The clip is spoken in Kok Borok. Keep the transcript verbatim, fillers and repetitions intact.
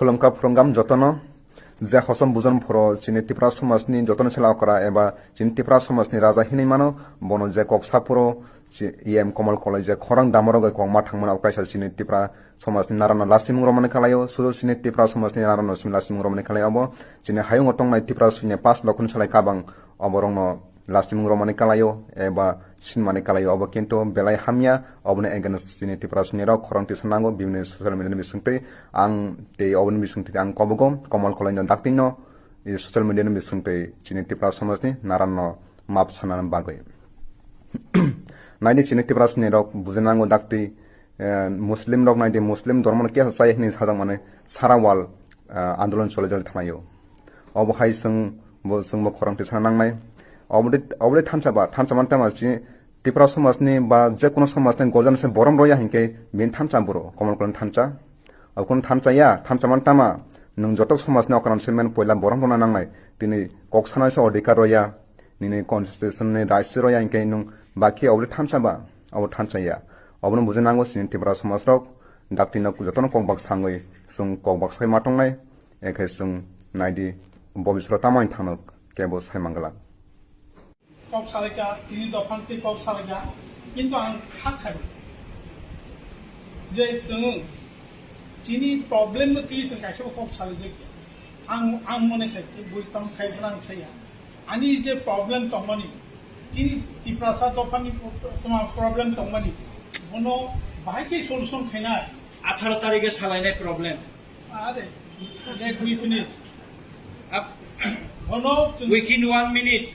Khulumkha phwrwngam jotono, je hosom bujon phoro chini Tipra somajni jotono sela okra eba chini Tipra somajni raja hinwi mano, bono je kok saphuro chi-, E M Komol Koloi je khorang damorogo kok ma thangmano, kaisa chini Tipra somajni narano lastimung romani kalaio, sudu chini Tipra somajni narano simi lastimung romani kalaio. Obo chini hayungo tongnai Tipra suini pas lokhoni salai kabang oborokno lastimung romani kalaio eba sinmani kalaio, obo kintu belai hamya. Oboni against chini Tipra suini rok khorang tisa nango bibini social media ni bisingtwi. Ang tei oboni bisingtwi ang kobogo Komol Koloino dakti no, i social media ni bisingtwi chini Tipra somajni naranno map sanani bagwi. Naidi chini Tipra suini rok bujinango dakti, eh, Muslim rok naidi Muslim dhormo no kesa chaya hinwi sajak mani sara wal, eh, andolon chole chole thanglaio. Obo hai chwng bo, chwngbo khorang tisana nangnai. Obodei, obodei thansa ba, thansa man tama chi Tipra somajni ba je kono somajni gorjana se borom roya hinkhe bini thansa boro, Komol Koloni thansa. Obokon thansa ya, thansa man tama, nwng joto somajni okran se men poila borom rona nangnai. Tini kok sana se odhikar roya, nini constitution ni rights roya hinkhe nwng bakhe obodei thansa ba, obo thansa ya. Obono bujinango chini Tipra somaj rok, dakti no jotono kok bak sangwi, chwng kok bak sai ma tongnai. Ekhe chwng naidi, bo bisro tamo wng thangno kebo sai manglak. Kok salaikha, chini dophang tei kok salaikha, kintu ang kha khai je chwng chini problem no twi chwng kaisa kok salai jak. Ang, ang mone khai bui tong khai bwrang saya. Ani je problem tongmani, chini Tiprasa dophani toma problem tongmani, bono bahai khe solution khainai. Atharo tarikhe salainai problem. Are, let me finish. Ap- Bono chwng Within one minute.